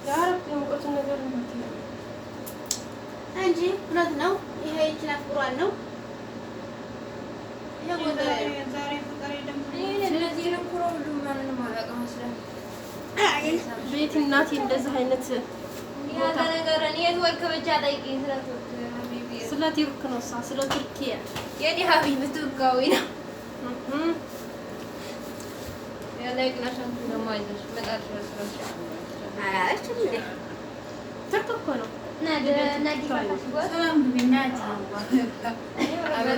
የአረብ የሙቀቱን ነገር እንጂ እውነት ነው። ይሄ ይችላል ቁርአን ነው። ቤት እናቴ እንደዚህ አይነት ስለ ቱርክ ነው እሷ ስለ ቱርኪያ የኔ ሀቢብ ቱርካዊ ነው። ቱርክ እኮ ነው።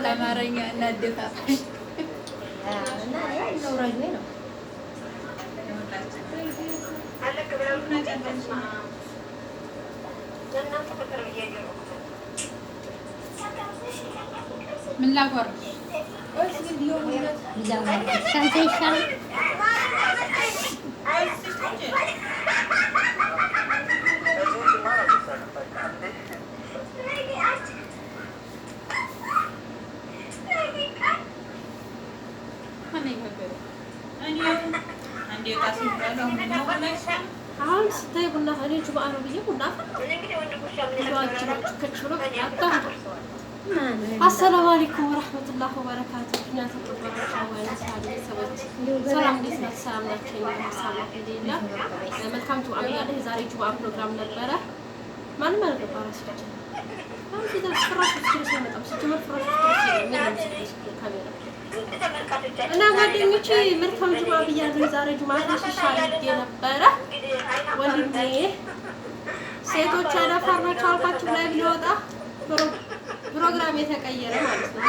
አማርኛ እናደፋፋሽ ምን ላጎርሽ? አሁን ስታይ ቡና እኔ ጁምአ ነው ብዬ ቡና አሰላሙ አለይኩም ወረህመቱላህ ወበረካቱ። እኛ ተከበራችሁ ሰዎች ሰላም፣ እንዴት ናችሁ? ሰላም ናችሁ? አልሐምዱሊላህ። መልካም ጁምአ ብያለሁ። የዛሬ ጁምአ ፕሮግራም ነበረ። ማንም አልገባ ራሳችን ፍራሽ ውስጥ አይመጣም። ሲጀመር ፍራሽ ውስጥ ካሜራ እና ጓደኞቼ መልካም ጁምአ ብያለሁ። የዛሬ ጁምአ ሽሻ አድርጌ ነበረ ወንድሜ። ሴቶች አይናፋር ናቸው አልኳችሁ። ላይ ሊወጣ ፕሮግራም የተቀየረ ማለት ነው።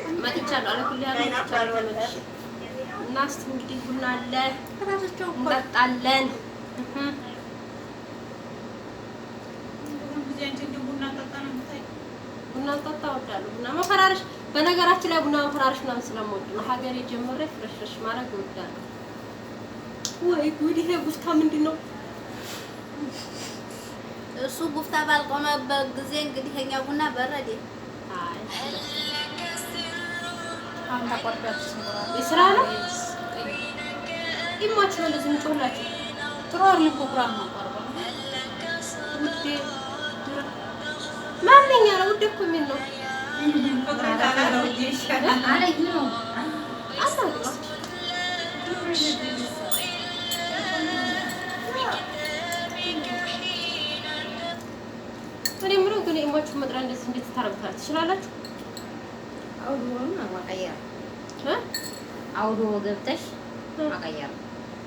እና መጥቻለሁ አለኩል ያለ መጥቻለሁ ተመልሼ እና እስኪ እንግዲህ ቡና አለ እንጠጣለን። ቡና ጠጣ እወዳለሁ። ቡና መፈራረሽ በነገራችን ላይ ቡና መፈራረሽ ምናምን ስለምወድ ነው። ሀገሬ ጀምሬ fresh fresh ማድረግ እወዳለሁ። ወይ ጉድ! ይሄ ጉፍታ ምንድን ነው? እሱ ጉፍታ ባልቆመበት ጊዜ እንግዲህ የኛ ቡና በረዴ። የስራ ነው ኢማችሁ ነው እንደዚህ የሚጮህላችሁ። ጥሩ አይደለም እኮ ቁርአን ነው ውዴ ማንኛ ነው ውዴ እኮ የሚል ነው። እኔ የምለው ግን ኢማችሁ መጥሪያ እንደዚህ እንዴት ታረጉታላችሁ? ትችላላችሁ? አውዶ ገብተሽ መቀየር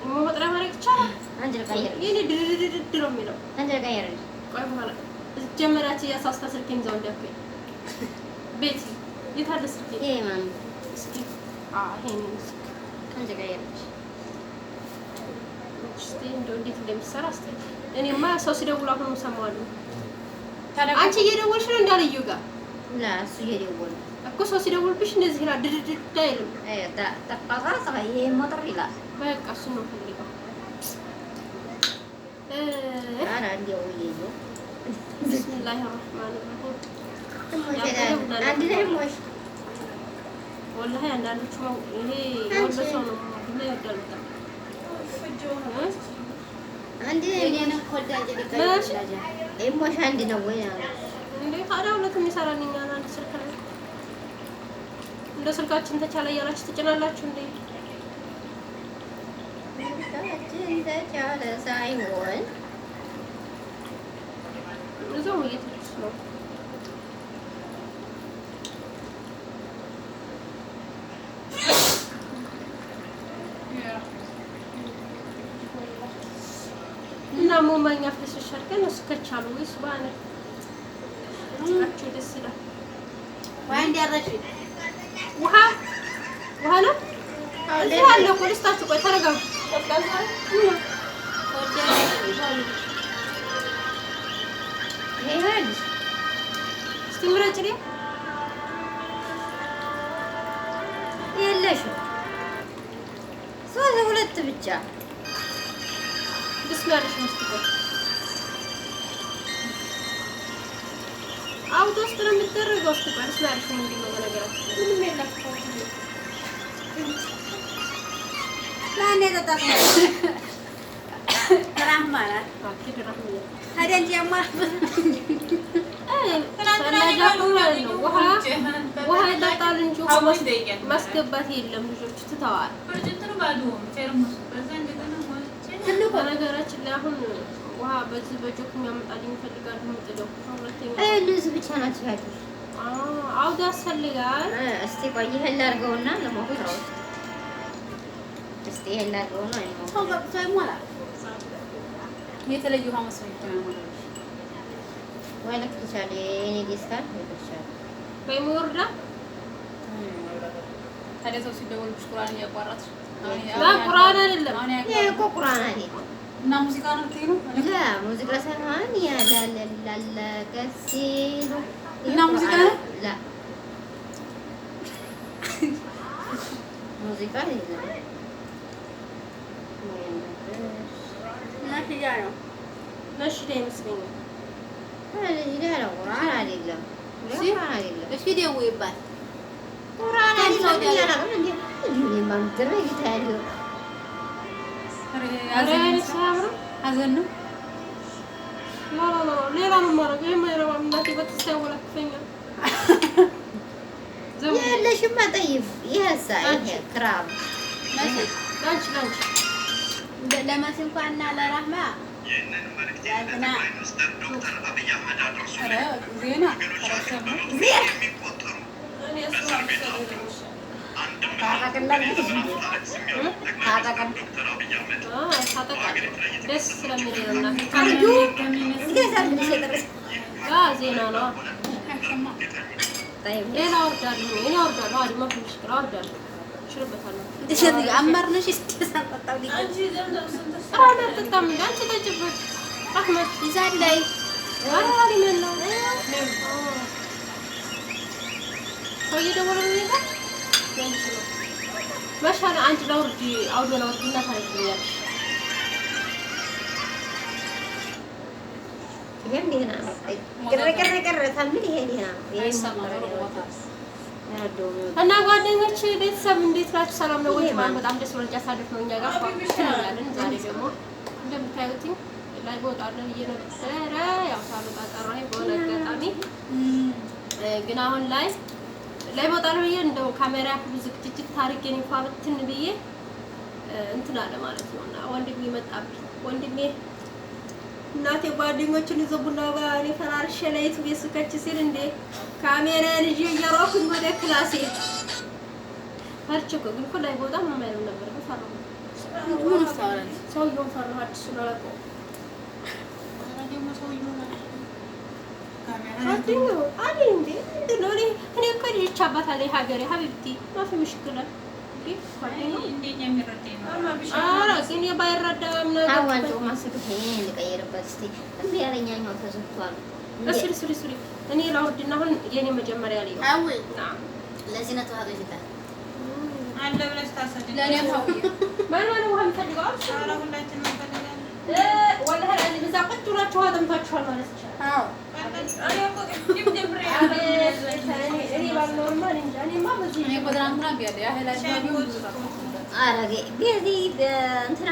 ኢሞ መጥሪያ ማድረግ ይቻላል። የእኔ ድድድድድ ነው የሚለው። ቆይ በኋላ ጀመራች እያሳስታ ስልኬን ይዘው እንዳትወይ ቤቲ የት አለ ስልኬ? እስኪ ይሄንን ስልክ እስኪ እንደው እንዴት እንደሚሰራ እስኪ። እኔማ ሰው ሲደውል አሁን እሰማዋለሁ። አንቺ እየደወልሽ ነው እንዳልዩ ጋር እሱ እየደወለ እኮ ሰው ሲደውልብሽ እንደዚህ ይላል፣ ድድድድ አይልም። በቃ እሱን ነው የምፈልገው። ቢስሚላሂ ረህማን ረሂም። ወላሂ አንዳንዶቹ ይሄ የወሎ ሰው ነው ቡና ይወዳል በጣም። አንድ ነው ወይ እንዴ? ታዲያ ሁለት የሚሰራን እኛ አንድ ስልክ ላይ እንደ ስልካችን ተቻለ እያላችሁ ትጭናላችሁ እንዴ? ስልካችን ተቻለ ሳይሆን እዛው እየተኩስ ነው። እና ሞማኛ ፍልስሽ አድርገን እሱ ከቻሉ ወይስ ባነ ስራቸው ደስ ይላል። ውሃ ውሃ ነው እዚህ አለ እኮ ልስጣችሁ። ቆይ ተረጋጉ። እስኪ ምረጭ። የለሽም ሶስት ሁለት ብቻ ብስሚያለሽ ምስት አውቶ ውስጥ ነው የሚደረገው። እስኪ ቆይ ብስሚያለሽ ምንድን ነው? በነገራችን ምንም የላችሁም። ይሻላል። أكيد ረህምዬ ታዲያ እንጂ ያሟላበት ውሃ ይጠጣል እንጂ ውሃ ማስገባት የለም። ልጆቹ ትተዋል። በነገራችን ላይ አሁን ውሃ በዚህ በጆክ የሚያመጣልኝ ይፈልጋሉ። የምጥለው ሁለተኛ እነዚህ ብቻ ናቸው ያሉት። አውድ ያስፈልጋል። እስቲ ቆይ ይሄን ላድርገውና ልሞክረው። እስቲ ይሄን ላድርገውና ሰው ገብቶ ይሞላል። የተለየ ውሃ መስሎኝ እኮ ነው ያሞላሁት። ወይ እልክልሻለሁ። የእኔ ዲስካል እልክልሻለሁ። ወይም ይወርዳል። ታዲያ ሰው ሲደወልብሽ ቁርአን እያቋረጥሽ ቁርአን አይደለም ይሄ እኮ ቁርአን አይደለም እና ሙዚቃ ነው የምትይው? ላ ሙዚቃ ሳይሆን ያላለላለከሲሉ እና ሙዚቃ ነው? ላ ሙዚቃ አይደለም። ነሽዳ ነው። ነሽዳ ይመስለኛል። ቁርአን አይደለም። ቁርአን አይደለም። እሺ ደውይባት። ቁርአን አይደለም። አላውቅም እንዴ እኔማ የምትገርመኝ ጌታ ያለው ሀዘን ነው። ሌላ ነው የማደርገው። የማይረባ እናቴ በትዝታ ያወላክፈኛል። የለሽማ ጠይብ ይሄሳ ይሄ ክራም ላንቺ ላንቺ ለመሲ እንኳን እና ለራህማ ዜና ደስ ስለሚል ነው እናቴ። ዜና ነው። ሌላ አወርዳለሁ እኔ አወርዳለሁ። አዲ ማፊ ምሽክል አወርዳለሁ። እችልበታለሁ። አመርነሽ እስኪ ሳንጠጣው ኧረ አልጠጣም እንደ አንቺ ጠጪበት አህመድ ይዛለይ ኧረ አሊም ነው ሰው እየደወለ ነው ይላል። ያንቺ ነው መሻለ አንቺ ላውርድ አውዶ ላውርድ እና ታረጊኛለሽ። ይሄም ደህና ነው። ቅር ቅር ቅር ከምል ይሄ ደህና ነው። እና ጓደኞች ቤተሰብ እንዴት ናችሁ? ሰላም ነው ወይ? በጣም ደስ ብሎን ያሳልፍ ነው እኛ ጋር እንላለን። ዛሬ ደግሞ እንደምታዩት ላይ እወጣለሁ ብዬ ነበረ። ያው ሳልወጣ ቀረሁኝ በሆነ አጋጣሚ። ግን አሁን ላይ ላይ እወጣለሁ ብዬ እንደው ካሜራ ሁሉ ዝግጅት ታርጌ እንኳን ብትን ብዬ እንትን አለ ማለት ነው። እና ወንድሜ መጣብኝ። ወንድሜ እናቴ ጓደኞችን ይዞ ቡና ጋር እኔ ፈራርሼ ላይ ቤት ስከች ሲል እንዴ ካሜራዬን ይዤ እየሮጥኩኝ ወደ ክላሴ ፈርቼ እኮ ግን እኮ ላይ ቦታ ምንም አይልም ነበር። ግን ፈራሁ፣ ሰውየውን ፈራሁ። አዲሱን አላውቀውም። ጓደኛው አለ እንዴ ምንድን ነው? እኔ እኮ ልጅ አባት አለኝ ሀገሬ ሀቢብቲ ማፊ ምሽክላ ኧረ ግን ባይረዳም ነገር ልቀይርበት እስኪ እምቢ ያለኛኛው ተዘግቷል። ስሪ ስሪ ስሪ እኔ ላውርድና አሁን የኔ መጀመሪያ ላይ ለዚህ ነው ተዋገጅታል አለ ብለሽ ታሰጂ። ለእኔም ሀውዬ ማን ማን ውሃ የሚፈልገው? ኧረ ሁላችንም እንፈልጋለን። ወላሂ አልዓዚም እዛ ቁጭ ብላችሁ ውሃ ጠምታችኋል ማለት ይቻላል። አዎ እኔ እኮ ቅድም ጀምሬ እኔ ባልኖርማ እኔ እንጃ። እኔማ በዚህ እኔ እኮ ትናንትና ብያለሁ። ያህላችሁ ቢሆን ብዙ ጠጣሁ። ኧረ ቤዚ እንትና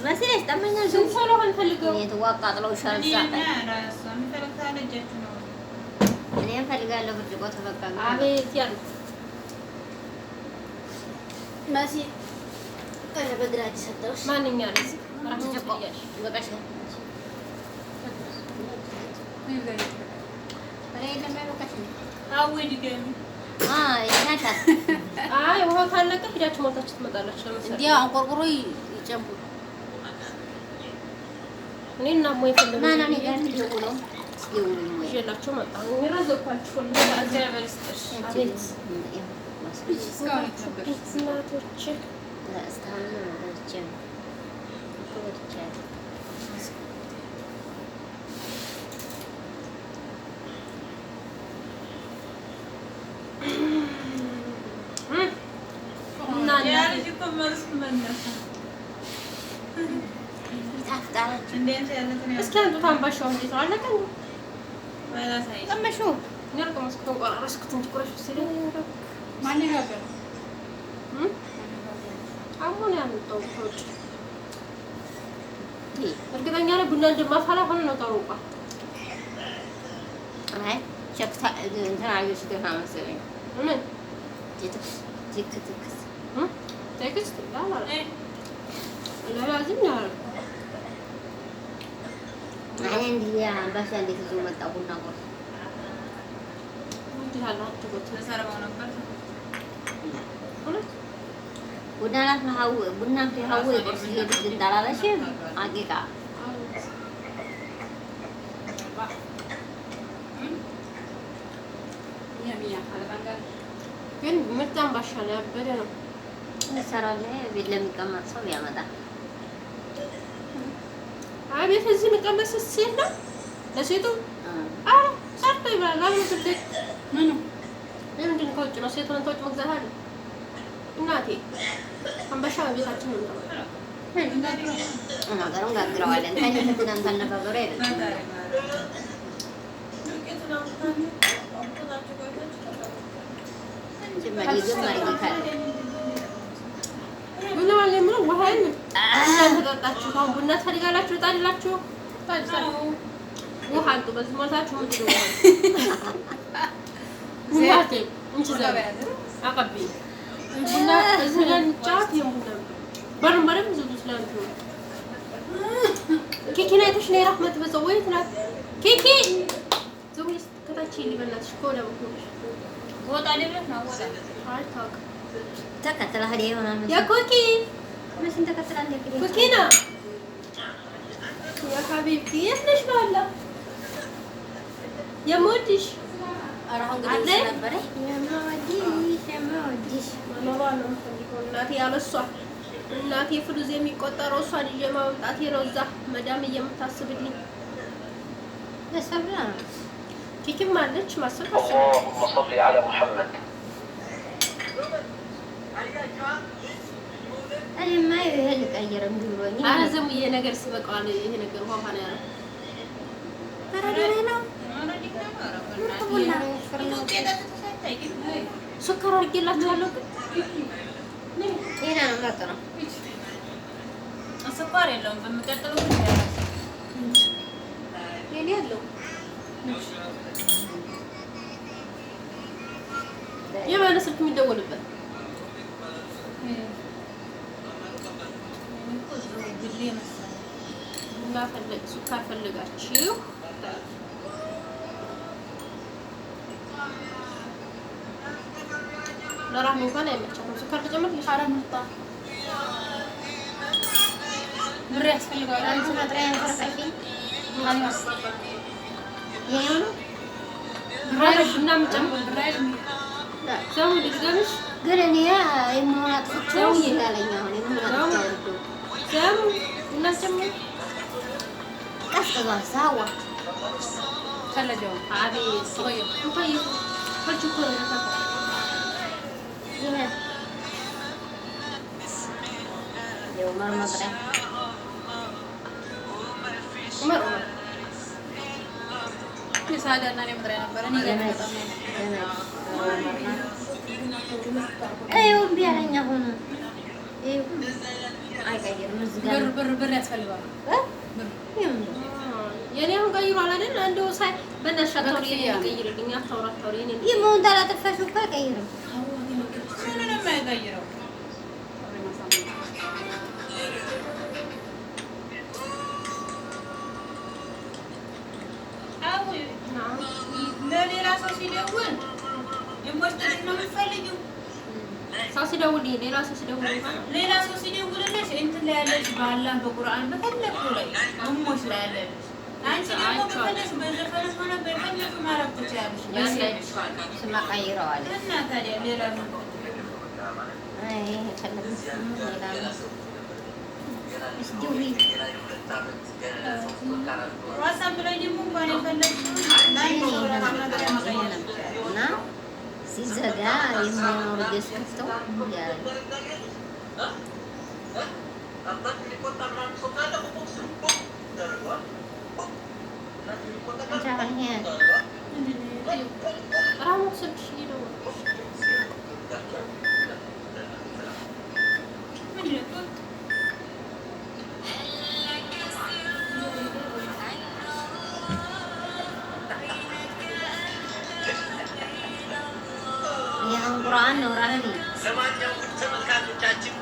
መሰለሽ ጠመኛል። ስንት ሰው ነው ውሃ የሚፈልገው? አቃጥለውሻል። እዛ እኔና እራሷ የሚፈልግ ካለ እጃችሁ ነው። እኔ እፈልጋለሁ ብርጭቆ ተበቃ። አቤት ያሉት መሲ ኧረ በግራ እጅ ሰጠሁሽ። ማንኛ ርዝቅ ራስሽ ብያለሽ። በቃሽ። ኧረ የለም አይበቃሽም። አዊ ድገሚ። ይናሻል። አይ ውሃው ካለቀ ሂዳችሁ ሞልታችሁ ትመጣላችሁ። ለምሳሌ እንዲያው አንቆርቁሮ ይጨምሩ። እኔ እና እሞ የፈለጉት ና ና እኔ ጋር ደውለው ደውሉኝ ወይ ይዤላቸው መጣሁ። የረዘኳችሁ እግዚአብሔር ይስጥሽ። አቤት እስካሁን የት ነበርሽ? እናቶች እስካሁን በልቼ ነው እኮ በልቻለሁ። እና ያ ልጅ እኮ መልሱን መለሰ። ይጣፍጣል። እንዴት ያለትን እስኪ አንጡት አምባሻው እንዴት ነው? አለቀ እንዴ? ባላሳይሽ ቀመሽው? እኔ አልቀመስኩትም፣ ቆራረስኩት እንጂ ቁረሽ ሲለኝ ማን የጋገረው? አሁን ያመጣው ከውጭ እርግጠኛ ነኝ ቡና እንደማፈላ ሆኖ ነው ታውቋ። አይ ቸክታ እንትን አየሽ ገና መሰለኝ። ምን ትክስ ትክ ትክስ text ላ ላዚም ነው። እኔ እንዲህ አምባሻ እንዴት ይዞ መጣ ቡና ቁርስ እንዲህ አለ አትጎት ተሰርበው ነበር። እውነት ቡና ናት ነው ቡና ሀው ቁርስ ይሄድ እንዳላለሽም አቂቃ ግን ምርጥ አምባሻ ነው፣ ያበደ ነው። እንሰራለን። ቤት ለሚቀመጥ ሰው ያመጣል። አቤት እዚህ የሚቀመጥ ሴት ነው ለሴቱ አረ ሰርቶ ይበላል። አሁን ስልክ ምኑ ለምንድን ነው ከውጭ ነው ሴቱን ከውጭ መግዛት አለ? እናቴ አምባሻ በቤታችን ነው የምንበላው። ነገሩን ጋግረዋለን። ታይተትናን ታነጋገሩ አይደለም ቡና ማለት የምለው ውሃ የለም። እናንተ ጠጣችሁ። አሁን ቡና ትፈልጋላችሁ? እጣልላችሁ ውሃ አምጡ። በዚህ ሞልታችሁ ምንድን ነው ቡና እንቺ ዘ አቀብይ ቡና እዚህ ጋር እንጫወት። ይሄን ቡና በሩን በደንብ ዝጉ። ስለእንትኑ ኬኪን አይተሽ ነው የራህመት በዛው ወይ ትናንት ኬኪ ዘውዬ ከታች በእናትሽ ከወዲያ በኩል ወጣ ሊብለት ነው ወጣ አልታወቅም። ተከትላ ሄደ ይሆናል። ያ ኮኪ መቼም ተከትላ እንደ ኮኪና ያ ሀቢብቲ የት ነሽ? ባላ የምወድሽ ኧረ አሁን አለ? እንግዲህ ነበረ የምወድሽ የምወድሽ መኖሯን ነው የምፈልገው እናቴ። ያለሷ እናቴ ፍሉዝ የሚቆጠረው እሷን ይዤ ማምጣቴ ነው። እዛ መዳም እየምታስብልኝ ለእሷ ብላ ነው። ኬኪም አለች ማሰብ ታስባለች። اللهم صل على محمد እኔማ ይሄ ልቀይር እምቢ ብሎኝ ኧረ ዘሙዬ ነገር ሲበቃዋል። ይሄ ነገር ውሃ ነው ያለው። ስኳር አድርጌላችኋለሁ ግን ጤና ነው፣ ምርጥ ነው። ስኳር የለውም። በሚቀጥለው ግን ያለው የኔ አለው የማን ስልክ የሚደወልበት? ቡና ፈለግ ስኳር ፈልጋችሁ ለራህሚ እንኳን አይመቻትም። ስኳር ተጨመርልሽ? ኧረ ምርጣ ብር ያስፈልገዋል። አንቺ መጥሪያ ያንፈርፈሽኝ ይሄው ነው። ቡና የምጨምር ዘሙ ልድገምሽ። ግን እኔ የመሆን አጥፍቼው ይላለኝ አሁን የመሆን አጥፍቼው አውርዶ ዘሙ ቡና ጨምር። ቀዝቅዟል። ሳዋ ተለጀው አቤት እንኳን ከልቹ እኮ ነው የሚተፋው። ይሄ የኡመር መጥሪያ ዑመር ዑመር የሳዳ እና እኔ መጥሪያ ነበረ። እኔ ጋር ገመድ በጣም ነው። ገመድ ይኸው እምቢ አለኝ አሁን ይኸው አይቀይርም። እዚህ ጋር ብር ብር ብር ያስፈልገዋል። እ? ይኸው ነው። የኔ አሁን ቀይሯል አይደል? እንደው ሳይ በእናትሽ አታውሪ፣ በክፍያ የኔን ቀይርልኝ። አታውሪ አታውሪ፣ የኔን ይህ መሆን ታላጠፋሽው እኮ አይቀይርም። ምኑን ነው የማይቀይረው? አዎ ለሌላ ሰው ሲደውል የሞስጠልሽ ነው የምትፈልጊው። ሰው ሲደውልልኝ ሌላ ሰው ሲደውልልኝ እንኳን ሌላ ሰው ሲደውልልሽ እንትን ላይ ያለሽ በአላህ በቁርአን በፈለግሽው ላይ እሞች ላይ ያለሽ አንቺ ደግሞ በፈለግሽ በዘፈንም ሆነ በፈለግሽው ማድረግ ትችያለሽ። ያን በሴት አይቼዋለሁ። ስማ ቀይረዋለች። እና ታዲያ ሌላ ምን አይ ፈለግሽ ሌላ ነው። እስኪ ደውዪ። ዋትስአፕ ላይ ደግሞ እንኳን የፈለግሽውን ለአንድ ሰው ራሱ መጥሪያ መቀየር ትችያለሽ። እና ሲዘጋ የሚኖር ስከፍተው እምቢ አለኝ። አንቺ አሁን ይሄ ራሙ ስልክሽ እየደወለ ምንድን ነው? ማን ነው ራህሚ? ለማንኛውም ውድ ተመልካቾቻችን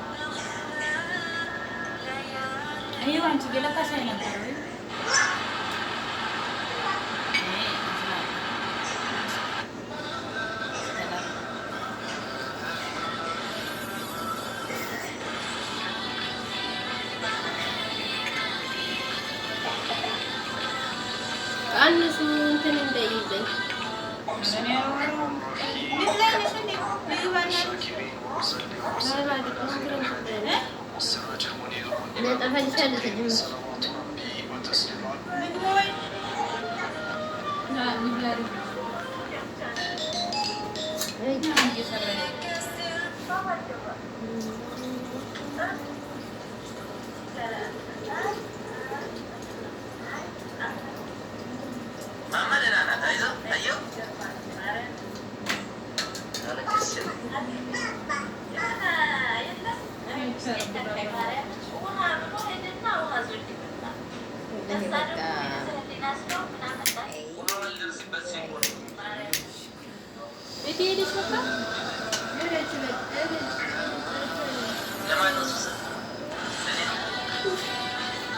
ይኸው አንቺ ለካ ሻይ ነበር ወይ? ቀንሱ እንትን እንዳይዘኝ። ቤት ላይ ነሽ እንዴ? ምግብ አለ አይደል? ኧረ አይደለም፣ እንትን እንዳይለኝ። ጠፈልሻለሁ ተጀምር ምግብ ወይ? ማማ ደህና ናት። አይዞህ አየሁ አለቀስሽ። ውሃ ልደርስበት ሲል ቤት ሄደች በቃ። ለማን ነው እሱ? ለእኔ ነው።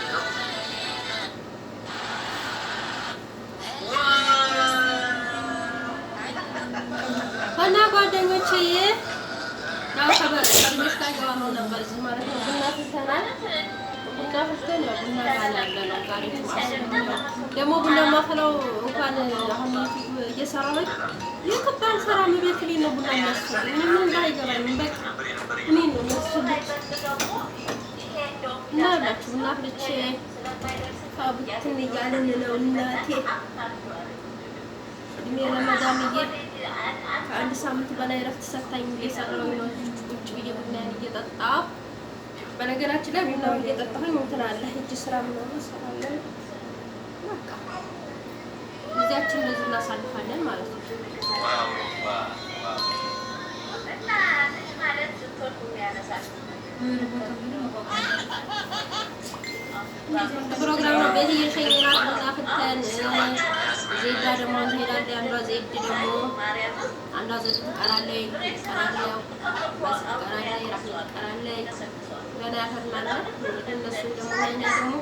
ይኸው። እና ጓደኞቼ ያው ከልጆች ጋር እያወራሁ ነበር እዚህ ማለት ነው። ቡና ፍልተናል። ቡና ፍልተን ያው ቡና ጋር ያለ ነው ዛሬ ጁምዓ ስለሆነ ደግሞ ቡና ማፈላው እንኳን አሁን ዩቲዩብ እየሰራሁ ነው። ዩቲዩብ ባልሰራም ቤት ላይ ነው ቡና የሚያስፈልግ። ምንም ምን አይገባኝም። በቃ እኔ ነው የሚያስፈልግ እና ያላችሁ ቡና አፍልቼ ፋቡትን እያልን ነው እናቴ እድሜ ለመዳምዬ ከአንድ ሳምንት በላይ እረፍት ሰታኝ እየሰራሁ ነው። ቁጭ ብዬ ቡናዬን እየጠጣሁ በነገራችን ላይ ቡናውን እየጠጣሁኝ እንትን አለ እጅ ስራ ምናምን እሰራለሁ። በቃ ጊዜያችን እንደዚህ እናሳልፋለን ማለት ነው። Wow wow wow። ፕሮግራም ነው። ቤት እየሸኘናት ቡና ፍተን ዜዳ ደግሞ ትሄዳለች። አንዷ ዜድ ደግሞ አንዷ ዜድ ትቀራለች፣ ትቀራለች፣ ባስ ትቀራለች፣ ራህሚ ትቀራለች። ገና ያፈርናል። እንግዲህ እነሱ ደግሞ እኛ ደግሞ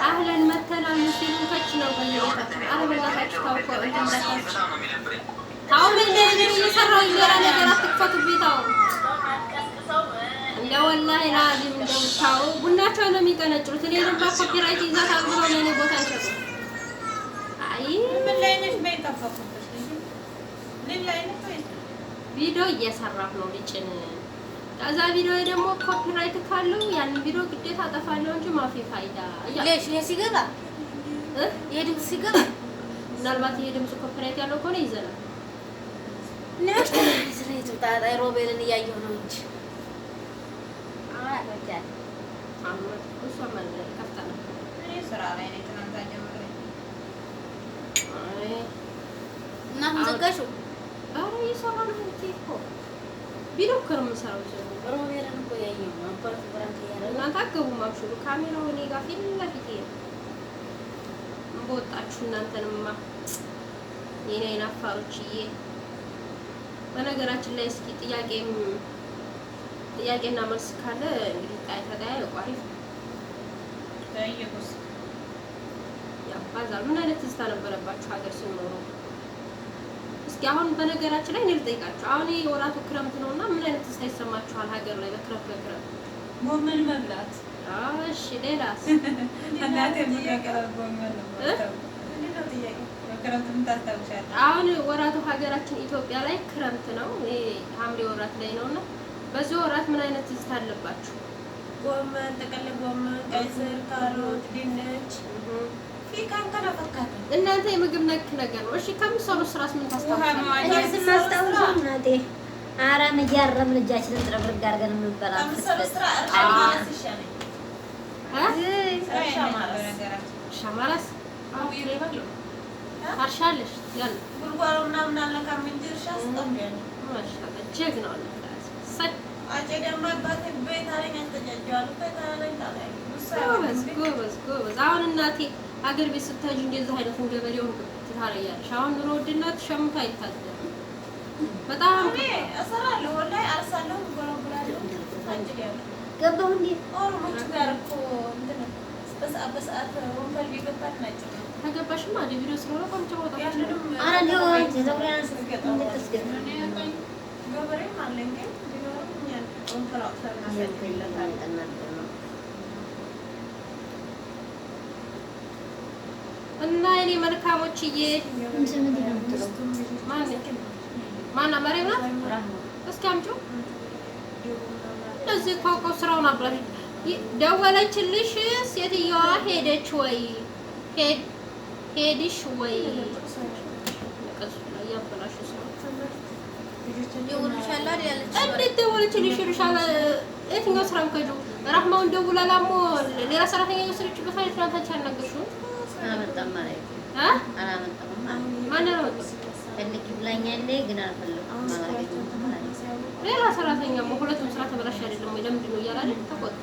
አህለን መተናል ሲሉ ከች ነው በየቤታችን። ኧረ በእናታችሁ ታው እኮ እንትን እንዳታችሁ በጣም ነው የሚደብረኝ። ታው ምን እንደዚህ እየሰራሁ ሌላ ነገር አትክፈቱብኝ። ታው እንደ ወላሂ ላዚም እንደው ታው ቡናቸው ነው የሚቀነጭሩት። እኔ ደግሞ copyright ይዛታል ብለው ለእኔ ቦታ አይሰጡም። አይ ምን ላይ ነሽ? በይ ጠፋኩብሽ። ምን ላይ ነሽ? ወይ ቪዲዮ እየሰራሁ ነው ልጭን። ከዛ ቪዲዮ ደግሞ copyright ካለው ያንን ቪዲዮ ግዴታ አጠፋለሁ እንጂ مافي فايدة እያልኩ ليش ይሄ ሲገባ እ? ይሄ ድምፅ ሲገባ ምናልባት ይሄ ድምጽ copyright ያለው ከሆነ ይዘናል። ስለ ጣጣ ሮቤልን እያየሁ ነው እንጂ አሁን እሷ ማለት ነው ከፍታ ነው። እኔ ስራ ላይ ነኝ። ትናንት ጀምሬ አይ እና አሁን ዘጋሽው። ኧረ እየሰራሁ ነው እንጂ እኮ ቪዲዮ እኮ ነው የምሰራው። ሮቤልን እኮ እያየሁ ነው። አባቱ prank እያደረገ እናንተ አትገቡም። አብሽሩ፣ ካሜራው እኔ ጋር ፊት ለፊቴ ነው። በወጣችሁ እናንተንማ የኔ አይናፋሮችዬ። በነገራችን ላይ እስኪ ጥያቄም ጥያቄና መልስ ካለ እንግዲህ ተጠያየቁ። አሪፍ ነው። ጠይቁስ። ያባዛል። ምን አይነት ትዝታ ነበረባችሁ ሀገር ሲኖሩ? እስኪ አሁን በነገራችን ላይ እኔ ልጠይቃችሁ። አሁን ይሄ ወራቱ ክረምት ነውና ምን አይነት ትዝታ ይሰማችኋል ሀገር ላይ በክረምት በክረምት? ጎመን መብላት እሺ፣ ሌላስ? እናቴ የምትቀቅለው ጎመን ነው። በክረምት ምን ታስታውሻለሽ? አሁን ወራቱ ሀገራችን ኢትዮጵያ ላይ ክረምት ነው። ይሄ ሐምሌ ወራት ላይ ነውና በዚህ ወራት ምን አይነት ትዝታ አለባችሁ? ጎመን፣ ጥቅል ጎመን፣ ቀይ ስር፣ ካሮት፣ ድንች ፊካን ከነፈካት እናንተ የምግብ ነክ ነገር ነው። እሺ ከምትሰሩት ስራስ ምን ታስታውሳላችሁ? እኔ ስማስታውሰው እናቴ አረም እያረምን እጃችንን ጥርግርግ አድርገን የምንበላ ከምትሰሩ ፍትፍት። ስራ እርሻ ማረስ ይሻለኝ። እ? ስራ እርሻ የለኝም ማረስ። በነገራችን። እርሻ ማረስ ታርሻለሽ? ያለ ጉልጓሎ ምናምን አልነካም እንጂ እርሻ ስጠምያለሁ። ማሻአላ ጀግና ነው። ሰ አጨዳማ አባቴ ቤት አለኝ አስተጃጀዋለሁ። ቤት አለኝ ታለኝ እሱ ጎበዝ አይወድም። ጎበዝ ጎበዝ። አሁን እናቴ አገር ቤት ስትሄጂ እንደዚህ አይነቱን ገበሬውን ግብት ታረያለሽ። አሁን ኑሮ ውድነት ሸምቶ አይታደርም። በጣም እኔ እሰራለሁ፣ ወላሂ አርሳለሁ፣ እጎለጉላለሁ፣ አጭዳለሁ። ገባሁ እንዴ? ኦሮሞቹ ጋር እኮ እንትን በሰዓት በሰዓት ወንበር እየገባን ናቸው። ከገባሽማ አለ ቪዲዮ ስለሆነ ቆንጆ መውጣት ያንንም ኧረ እንደው አንቺ ፀጉሬን አንሺ እንድትስገቢ ገበሬም አለኝ ግን ቢኖርም እኛ ወንፈል አውጥተን እናሳድግለታለን። እና የኔ መልካሞችዬ እንትን ምንድን ነው የምትለው? ማን ማና መሬም ናት። እስኪ አምጪው። እንደዚህ እኮ አውቀው ስራውን አብላሽ። ደወለችልሽ ሴትየዋ ሄደች ወይ ሄድሽ ወይ? ቀሱ ላይ ያበላሹ ስራው ደውልልሻለሁ አይደል ያለችሽ? እንዴት ደወለችልሽ ይሉሻል። የትኛው ስራ ከጁ ራህማውን ደውላ ላሞ ሌላ ሰራተኛ የወሰደችበት አይደል? ትናንት አንቺ አልነገርሽውም አላመጣም ማለት እ አላመጣም ማለት ማን ያመጣው? ፈልጊ ብላኛለች፣ ግን አልፈለኩም፣ አላገኘሁትም ማለት ሌላ ሰራተኛ ሁለቱም ስራ ተበላሽ አይደለም ወይ ለምንድን ነው እያለ አይደል ተቆጣ።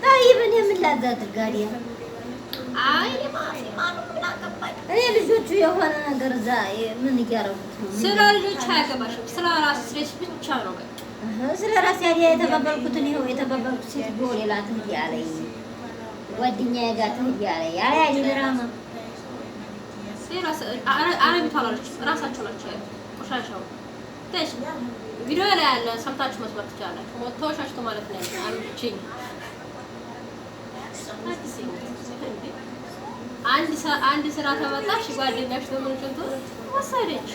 طيب እኔ ምን ላድርግ ጋዲያ? አይ ማኑ ምን አገባኝ። እኔ ልጆቹ የሆነ ነገር እዛ ምን እያደረጉት ነው? ስለ ልጆች አያገባሽም። ስለ ራስሽ ብቻ ነው በቃ። ስለ ራሴ ያዲያ የተባበርኩትን ይኸው የተባበርኩት ሴትዮ ሌላ ትሂድ አለኝ፣ ጓደኛዬ ጋር ትሂድ አለኝ። አለ ያዲ ድራማ አረቢቷ አላለችም፣ እራሳቸው ናቸው ያሉት። ቆሻሻው ተሽ ቪዲዮ ላይ ያለ ሰምታችሁ መስማት ትችላላችሁ። ተወሻሽቶ ማለት ነው ያሉት። አለችኝ አንድ ስራ ተመጣሽ ጓደኛሽ በምን ወሰደች።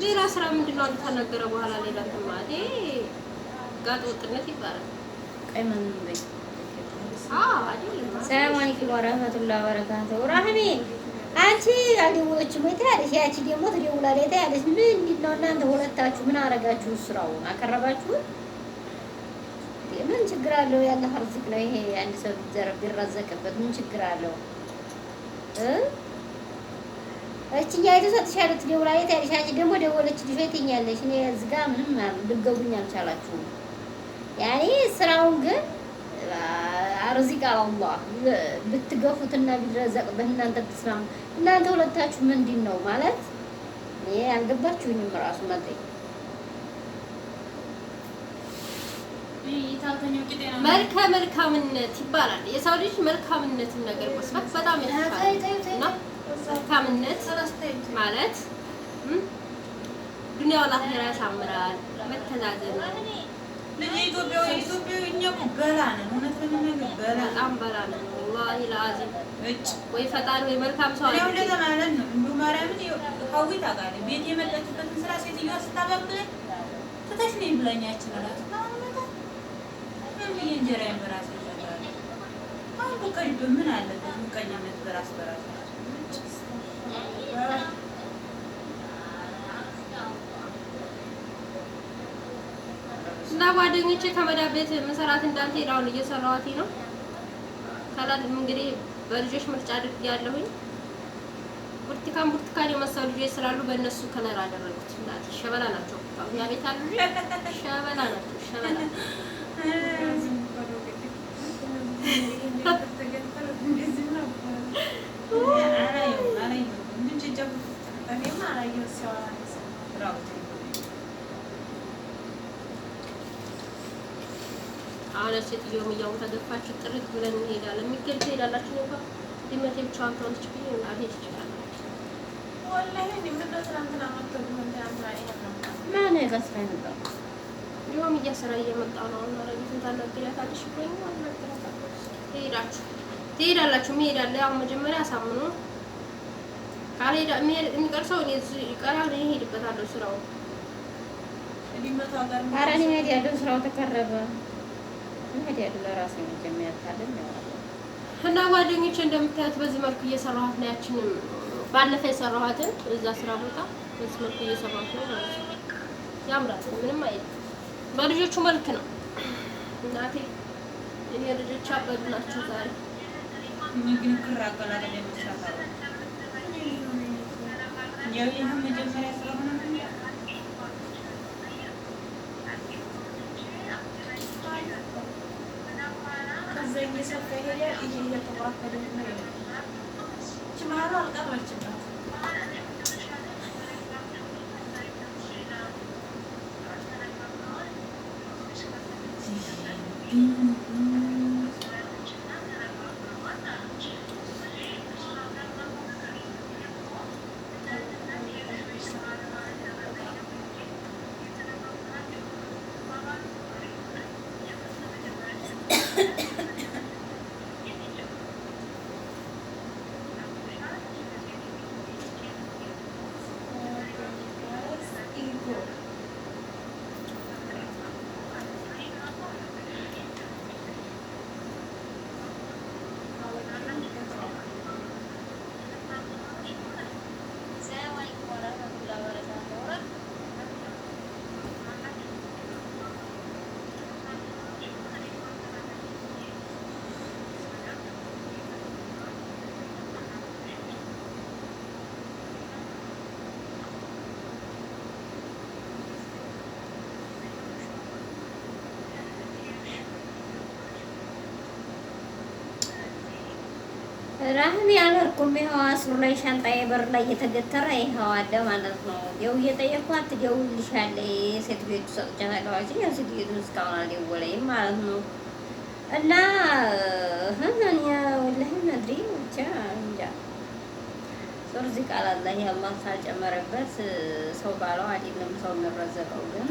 ሌላ ስራ ምንድን ነው አንዱ ተናገረ በኋላ ሌላ እንትን ማለት ይሄ ጋጥ ወጥነት ይባላል። ቀይ ማንም በይ። አዎ አይደለም። ሰላም አለይኩም ወራህመቱላሂ ወበረካቱሁ። ራህሜ አንቺ አልደወለችም ወይ ትያለሽ፣ ያቺ ደግሞ ትደውላለች ትያለሽ። ምንድን ነው እናንተ ሁለታችሁ ምን አረጋችሁ? ስራውን አቀረባችሁት? ምን ችግር አለው? ያለ ርዝቅ ነው ይሄ። አንድ ሰው ቢረዘቅበት ምን ችግር አለው? እችኛይቱ ሰጥሻለሁ ትደውላለች ትያለሽ፣ አንቺ ደግሞ ደወለችልሽ ወይ ትይኛለሽ። እኔ እዚህ ጋር ምንም ልትገቡኝ አልቻላችሁም። ያኔ ስራውን ግን አርዚቅ አላህ ብትገፉትና ቢረዘቅበት እናንተ ብትስማሙ፣ እናንተ ሁለታችሁ ምንድን ነው ማለት እኔ አልገባችሁኝም። ራሱ መጠኝ መልከ መልካምነት ይባላል። የሰው ልጅ መልካምነትን ነገር መስበክ በጣም የተሻለ እና መልካምነት ማለት ዱንያው ለአኺራ ያሳምራል። መተዛዘን ኢትዮጵያዊ ኢትዮጵያዊ እኛ እኮ በላ ነን። እውነት ለመናገር በላ በጣም በላ ነን። ወላሂ ለአዚም እጭ ወይ ፈጣሪ ወይ መልካም ሰው እኔ ሁሌ ማለት ነው እንዱ ማርያምን ሀዊ ታውቃለህ፣ ቤት የመጣችበትን ስራ ሴትዮዋ ስታባብለኝ ትተሽ ነኝ ብላኛችን እራሱ ምን ብዬ እንጀራዬን በራሴ እበላለሁ። አሁን በቃ ምን አለበት ምቀኝነት በራስ በራስ እና ጓደኞቼ ከመዳብ ቤት መሰራት እንዳልሄድ አሁን እየሰራኋት ነው። ካላት እንግዲህ በልጆች ምርጫ አድርጌ ያለሁኝ ብርቱካን ብርቱካን የመሰሉ ልጆች ስላሉ በእነሱ color አደረጉት። እናቴ ሸበላ ናቸው። እኛ ቤት ያሉ ልጆች ሸበላ ናቸው። ሸበላ አሁን ሴትዮም እያው ተገፋችሁ ጥርት ብለን እንሄዳለን። የሚገል ትሄዳላችሁ ነው እንኳን ድመቴ ብቻዋን ከሆነች ብዬ አልሄድ ይችላል። ማን ከስራ የመጣው እንዲሁም እያሰራ እየመጣ ነው። አሁን አረጊቱን ታናግሪያታለሽ ብሎኝ አናግራታለሁ። ትሄዳችሁ ትሄዳላችሁ መሄድ አለ። አሁን መጀመሪያ አሳምኑ። ካልሄዳ የሚቀር ሰው እኔ እዚህ ይቀራል። እኔ እሄድበታለሁ ስራው ኧረ እኔ እሄዳለሁ። ስራው ተቀረበ እሄዳለሁ። ለራሴ መጀመሪያ ካለን እና ጓደኞቼ እንደምታዩት በዚህ መልኩ እየሰራኋት ነው። ያችንም ባለፈ የሰራኋትን እዛ ስራ ቦታ በዚህ መልኩ እየሰራኋት ነው ማለት ነው። ያምራል፣ ምንም አይልም። በልጆቹ መልክ ነው እናቴ። እኔ ልጆች አበዱ ናቸው ዛሬ። ግን ክር አቀላቀል የመስራት አለ ያው ይህም መጀመሪያ ስለሆነ ከዛ እየሰፋ ይሄዳል። ይሄ እየተዋከደ ነው። ችማሩ አልቀረችበት። ራህሚ አልሄድኩም። ይኸው አስሩ ላይ ሻንጣዬ በር ላይ እየተገተረ ይኸው አለ ማለት ነው። ደው እየጠየኳት ትደውልልሻለች፣ ሴትዮቱ ሰጥቻታለሁ አለችኝ። ያው ሴትዮቱ እስካሁን አልደወለኝም ማለት ነው። እና እኔ ወላሂ መድሪ ብቻ እንጃ ርዚቅ አላላህ አላህ ሳልጨመረበት ሰው ባለው አይደለም ሰው የሚረዘቀው ግን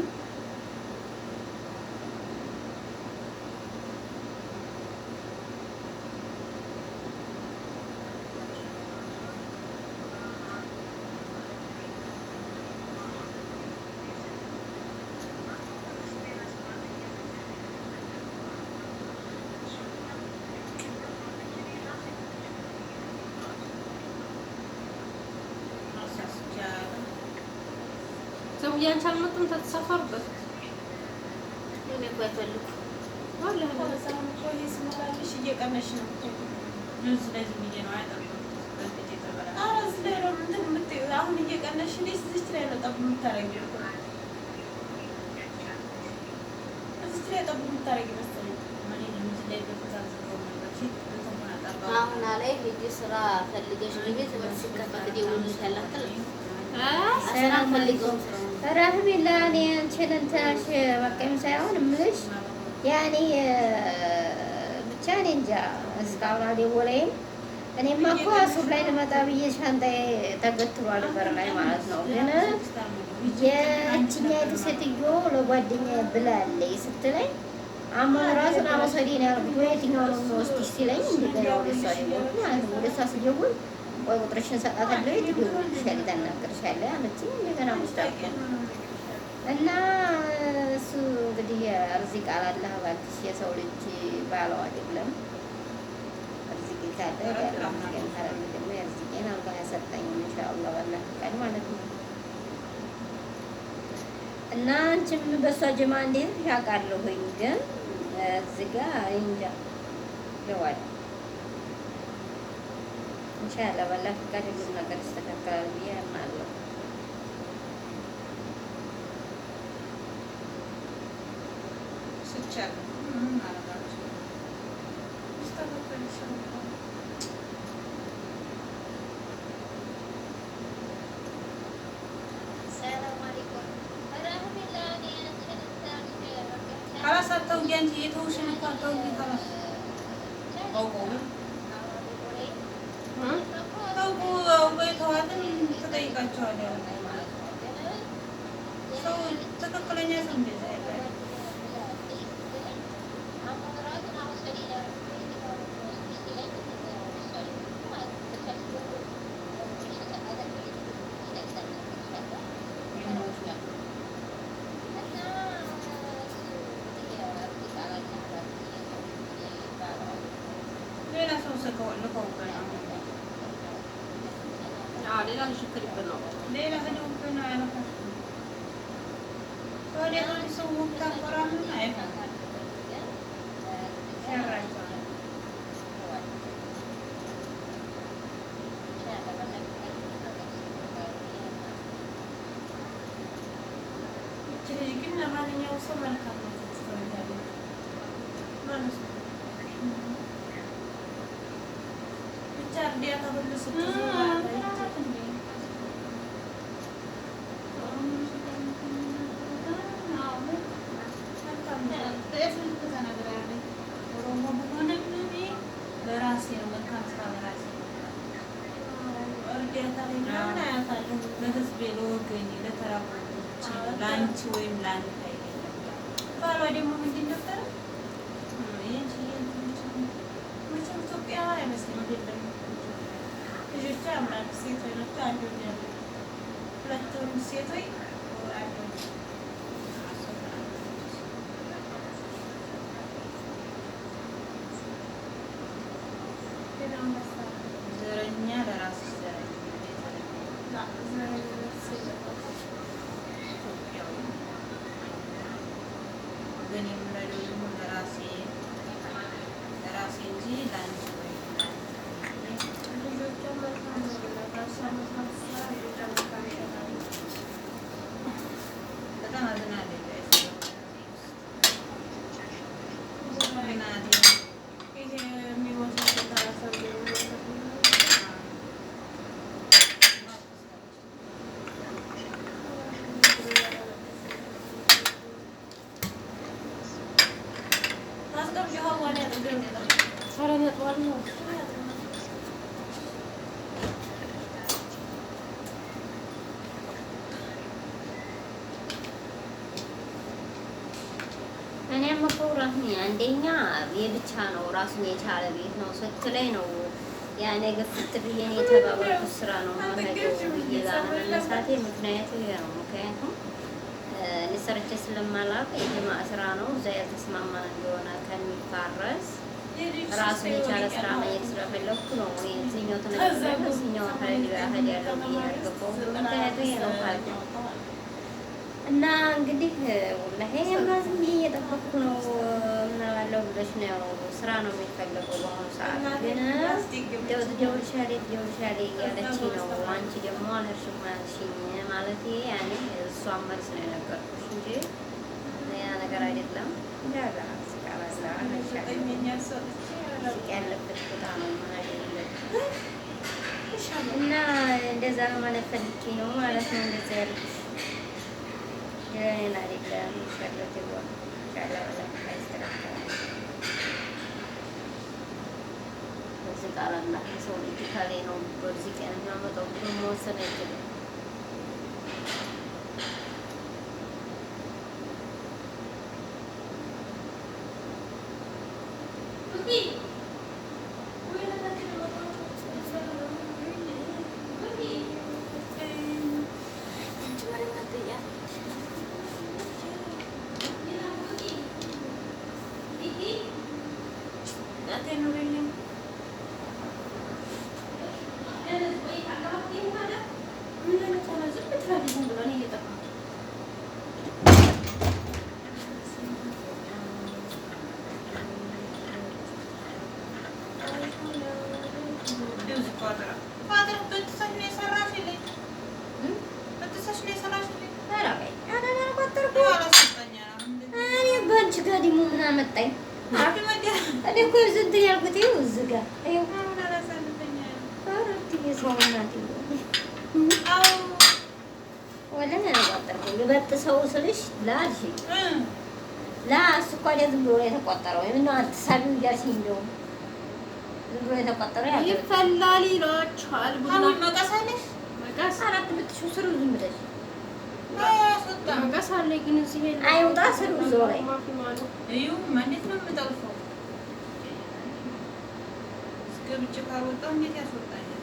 ሰውዬ አንቺ አልመጡም ተተሳፈሩበት እኔ እኮ አይፈልጉም። ወላሂ ስሞላልሽ እየቀነሽ ነው። እዚህ ላይ ዝም ብዬ ነው አያጠብም። በፊት የተበላ ኧረ እዚህ ላይ ነው እንትን የምትይው። አሁን እየቀነሽ እንዴ እዚች ላይ ነው ጠብ የምታደርጊው እኮ። እዚች ላይ ጠብ የምታደርጊ መሰለኝ። እኔ እዚህ ላይ በፊት አልዘጋውም ነበር። ፊት እንትን ሆና ጠባብ። አሁን ላይ ሂጂ ስራ ፈልገሽ ግቢ፣ ትምህርት ሲከፈት እደውልልሻለሁ አትልም? ስራ ፈልገውም ስራውን ራህሚ ለእኔ አንቺን እንትን አልሽ መቀየም ሳይሆን እምልሽ ያኔ ብቻ እኔ እንጃ እስካሁን አልደወለኝም። እኔማ እኮ አሱር ላይ ልመጣ ብዬ ሻንጣዬ ተገትሯል በር ላይ ማለት ነው። ግን የእችኛይቱ ሴትዮ ለጓደኛዬ ብላለች ስትለኝ አሁን ራሱን አመሰዴን ያልኩት ወይ የትኛው ነው የሚወስድሽ ሲለኝ እንደገና ወደ እሷ ደወልኩ ማለት ነው። ወደ እሷ ስደውል ቆይ ቁጥርሽን እሰጣታለሁ ትደውልልሻለች፣ ታናግርሻለች አለችኝ። እንደገና ወስዳለሁ እና እሱ እንግዲህ እርዚቅ አላላህ እባክሽ፣ የሰው ልጅ ባለው አይደለም። እርዚቅ ካለ ያለው እርዚቅን ካለ ደግሞ የእርዚቄን አላህ ያሰጠኝ ኢንሻአላህ ባላህ ፈቃድ ማለት ነው። እና አንቺም በእሷ ጀማ እንዴት ያውቃለሁኝ፣ ግን እዚህ ጋ እንጃ ይዋል ኢንሻአላህ ባላህ ፈቃድ ሁሉም ነገር ይስተካከላል ብዬ አምናለሁ። ስቻለሁ ምንም አላደረግኩም። ይስተካከል ይሻላል። ሰላም አለይኩም። خلاص አታውቂ አንቺ የተውሽን እኮ አታውቂ። خلاص አውቀው ታውቁ አውቀው የተዋትን ትጠይቃቸዋለህ። ሰው ትክክለኛ ሰው እንደዛ አይባልም። ሌላ ሰው ልከውብን ነው። አዎ ሌላ ልጅ ክሊፕ ነው። ሌላ ሄደውብን ነው ያልኳት። ወዲያ ሰው ታቆራምን አይሆንም ሸራቸዋል። ይቺ ልጅ ግን ለማንኛውም ሰው መልካም ናት ትፈልጋለች። ማነው እሱ? ብቻ እርዳታ ሁሉ ስትዞር መልካም ናት። በፊት ተናግራለች። ኦሮሞ ብሆንም እኔ ለራሴ ነው መልካም ስራ ለራሴ ነው። እርዳታ ላይ ምናምን አያታለሁ። ለህዝቤ፣ ለወገኔ፣ ለተራቡ ወገኖቼ፣ ለአንቺ ወይም ለአንተ አይደለም። ባሏ ደግሞ ምንድን ነበረ? ይህንቺ መቼም ኢትዮጵያ አይመስልም። አይደለም ልጆቿ ያምራሉ። ሴቶች ናቸው። አንድ ወንድ ያለ ሁለት ወንድ ሴቶች አንድ ወንድ ግን አንበሳ ዘረኛ ለራስሽ ዘረኛ እኔ ዘረኛ ዘረኝነት የለባትም። ኢትዮጵያዊ ወገን የምረዳው ደግሞ ለራሴ ለራሴ እንጂ ለአንቺ ወይም ለአንተ ልጆቿ መልካም ነው። እሷ መልካም ስትሰራ ልጆቿ መልካም ይሰራሉ። በጣም አዝናለሁ። እናቴ ይሄ የሚሞተው ተራ ሰው የሚሞተው እኔም እኮ ራስኒ አንደኛ የብቻ ነው ራሱን የቻለ ቤት ነው ስትለኝ ነው ያኔ ግፍት ብዬ እኔ የተባባልኩት ስራ ነው የምሄደው ብዬ ላለመነሳቴ ምክንያቱ ይሄ ነው። ምክንያቱም እኔ ሰርቼ ስለማላውቅ የጀማዓ ስራ ነው እዛ ያልተስማማን እንደሆነ ከሚፋረስ ራሱን የቻለ ስራ መሄድ ስለፈለኩ ነው። እዚህኛው ተነግሮ እዚህኛው እሄዳለሁ ብዬ ያልገባሁት ምክንያቱ ይሄ ነው ማለት ነው። እና እንግዲህ ወላሂ እኔማ ዝም ብዬ እየጠበቅኩ ነው ምናባለው ብለሽ ነው። ያው ስራ ነው የሚፈለገው በአሁኑ ሰዓት። ግን ትደውልሻለች ትደውልሻለች እያለች ነው። አንቺ ደግሞ አልሄድሽም አልሽኝ ማለቴ ያኔ እሷን መልስ ነው የነገርኩሽ እንጂ ያ ነገር አይደለም። እንዳላ ስቃላላ ስቅ ያለበት ቦታ ነው መሄድ ያለብሽ እና እንደዛ ለማለት ፈልጌ ነው ማለት ነው እንደዛ ያልኩሽ። ሌላ አይደለም። ኢንሻአላህ ይዋ ኢንሻአላህ በጣም ይስተካከላል። በዚህ ቃል አላህ የሰው ልጅ ካሌ ነው በዚህ ቀን የሚያመጣው ብሎ መወሰን አይችልም። እኔ በአንቺ ጋር ደግሞ ምን አመጣኝ? እኔ እኮ እንትን ያልኩት ይኸው እዚህ ጋር ይኸው ሰው እናት ወላሂ አልቋጠርኩም። ልበጥሰው ስልሽ ላልሽኝ ላ እሱ እኮ አይደል ዝም ብሎ ነው የተቆጠረው። ምነው አትሳቢው እያልሽኝ እንደውም ዝም ብሎ የተቆጠረው ያለ ይፈላል ይሏችኋል። ቡና መቀስ አለሽ? መቀስ አራት ብትሽው ስሩ ዝም ብለሽ መቀስ አለ ግን እዚህ የለም። አይውጣ ስሩ እዛው ላይ ማፊ ማሉ እዩ እንዴት ነው የምጠልፈው? ገብቼ ካልወጣሁ እንዴት ያስወጣኛል?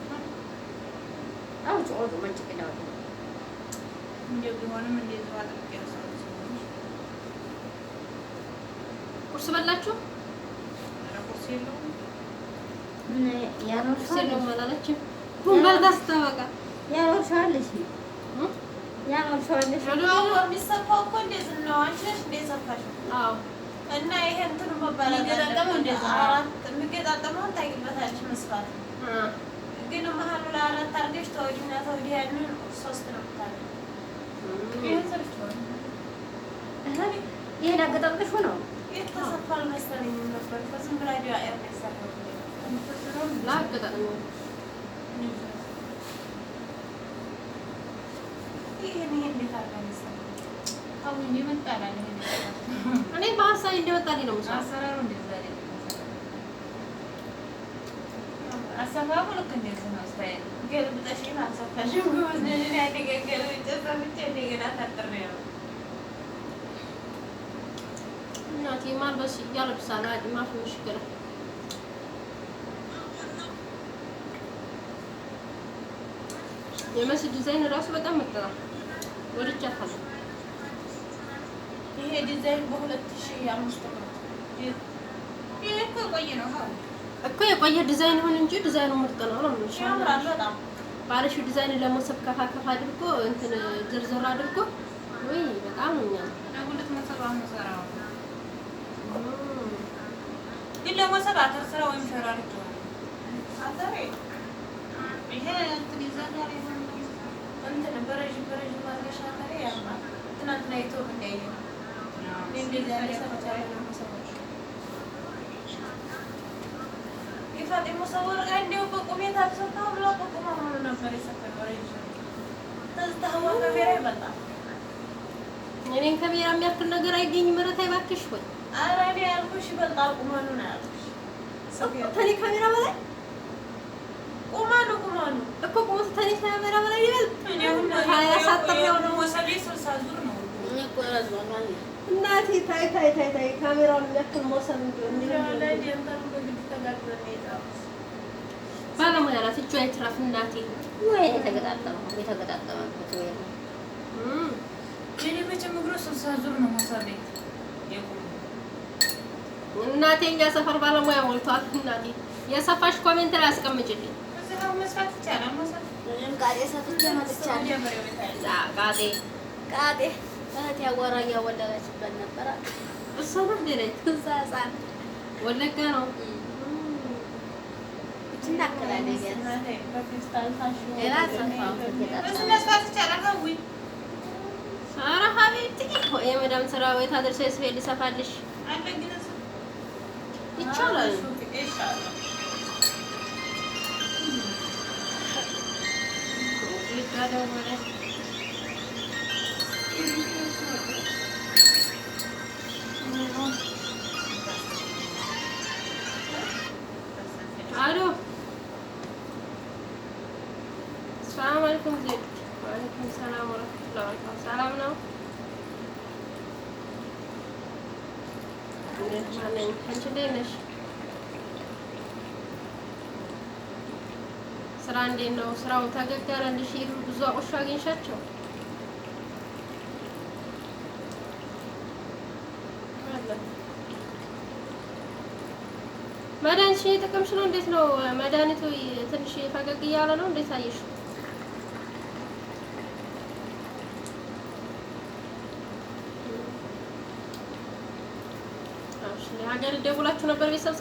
አውጭ ወጡ መንጭቅ ነው። እንደው ቢሆንም እንደዚሁ አጥብቄ ያሰሩት። ቁርስ በላችሁ? ኧረ ቁርስ የለውም። ምን ቁርስ ያኖርሻል የለውም አላለችም። ቡን በልታ ስታበቃ ያኖርሻለሽ ያኖርሻለሽ የሚሰፋው እኮ እንደዚህ ነው። አንቺ ነሽ እንደ የሰፋሽው አዎ እና ይሄ እንትኑ መባል የሚገጣጠመው እንደዚህ ነው። አራት የሚገጣጠመውን ታውቂበታለሽ መስፋት ግን መሀሉ ላይ አራት አድርገሽ ተወዲህና ተወዲህ ያንን ሶስት ነው የምታደርጊው። ይሄን ሰርቼዋለሁ። ይሄን አገጣጥመሽ ነው የተሰፋ አልመሰለኝም ነበር እኮ ዝም ብላ ዲዋ ኤር ነው የሰራሁት። ላገጣጥሞ ይሄን ይሄን እንዴት አድርጋ ነው የሰራሁት? አሁን ይመጣል። እኔ በሀሳቤ እንደመጣልኝ ነው የምሰራው። አሰራሩ እንደዛ አይደለም። አሰፋፉ ልክ እንደዚህ ነው style። ገልብጠሽም አልሰፋሽም። ጎበዝ ነሽ። እኔ አንድ ቀን ገልብጬ ሰፍቼ እንደገና ታጥሬ ነው። እናቴ ማልበስ ያለብሳል። عادي ما في مشكلة። የመስ ዲዛይን እራሱ በጣም መጠራ ወድጃታለሁ። ይሄ ዲዛይን በ2005 ነው። ይሄ እኮ የቆየ ነው። አዎ እኮ የቆየ ዲዛይን ይሁን እንጂ ዲዛይኑ ምርጥ ነው ነው የምልሽ። ያምራል በጣም። ባለሽው ዲዛይን ለመሶብ ከፋ ከፋ አድርጎ እንትን ዝርዝር አድርጎ ወይ በጣም ነው የሚያምር። ለጉልት መሶብ አሁን እሰራዋለሁ። ግን ለመሶብ አተር ስራ ወይም ሸራሪት ይሆናል። አተሬ ይሄ እንትን ይዘጋል ይሆን እንትን በረዥም በረዥም አድርገሽ አተሬ ያምራል። ትናንትና ዩቲዩብ እንዳየነው እኔ እንደዚህ ያለ ሰርቻለሁ ለመሶቦች። የፋጤ መሶብ ወርቅ እንዲያው በቁሜ ታልሰፋ ብላ በቁማ ሆኖ ነበር የሰፋው በረዥም። ትዝታ ህዋ ካሜራ ይበልጣል። እኔን ካሜራ የሚያክል ነገር አይገኝም። ኧረ ተይ እባክሽ። ወይ ኧረ እኔ ያልኩሽ ይበልጣል ቁመኑ ነው ያልኩሽ። ተኔ ካሜራ በላይ ቁመኑ ቁመኑ እኮ ቁመቱ ተኔ ካሜራ በላይ ይበልጥ። እኔ አሁን ያሳጠረው ነው መሶቤ 60 ዙር ነው። እኔ እኮ ረዝሟል። እና እናቴ ታይ ታይ ታይ ታይ ካሜራውን የሚያክል ሞሰብ ላይ ደንበሩ በግድ ተጋግዘን ነው የጻፉት። ባለሙያ ናት። እጇ ይትረፍ እናቴ። ወይ የተገጣጠመው የተገጣጠመበት ወይ ነው። የኔ መቼም እግሩ 60 ዙር ነው ሞሳ ቤት የቆመው። እናቴ እኛ ሰፈር ባለሙያ ሞልቷል። እናቴ የሰፋሽ comment ላይ አስቀምጭልኝ። እዚህ አሁን መስፋት ይቻላል። መስፋት እኔም ቃጤ ሰፍቼ መጥቻለሁ። መጀመሪያው ቤት አለ። ቃጤ ቃጤ እህቴ አቧራ እያወለቀችበት ነበረ። እሷ ናት ሌላ እዛ ህፃን ወለጋ ነው። ይችን ታክላለች ቢያንስ። እናቴ በፌስታል ታሽጎ ሌላ ሰፋው። እሱ መስፋት ይቻላል። ሀዊ ኧረ حبيبتي የመዳም ስራ ወይ ታደርሰሽ ስፌት ልሰፋልሽ አለ ግን እሱ ይቻላል። ይቻላል። ዜጋ ደወለ። አሎ ሰላም አለይኩም ዜድ። ወአለይኩም ሰላም ወረህመቱላሂ ወበረካቱህ። ሰላም ነው? እንዴት ነኝ? አንቺ እንዴት ነሽ? ስራ እንዴት ነው? ስራው ተገገረልሽ? ሂዱ ብዙ አቆሾ አግኝሻቸው? አለ መድኃኒትሽን እየጠቀምሽ ነው? እንዴት ነው መድኃኒቱ? ትንሽ ፈገግ እያለ ነው? እንዴት አየሽ? ሀገር ደውላችሁ ነበር ቤተሰብ?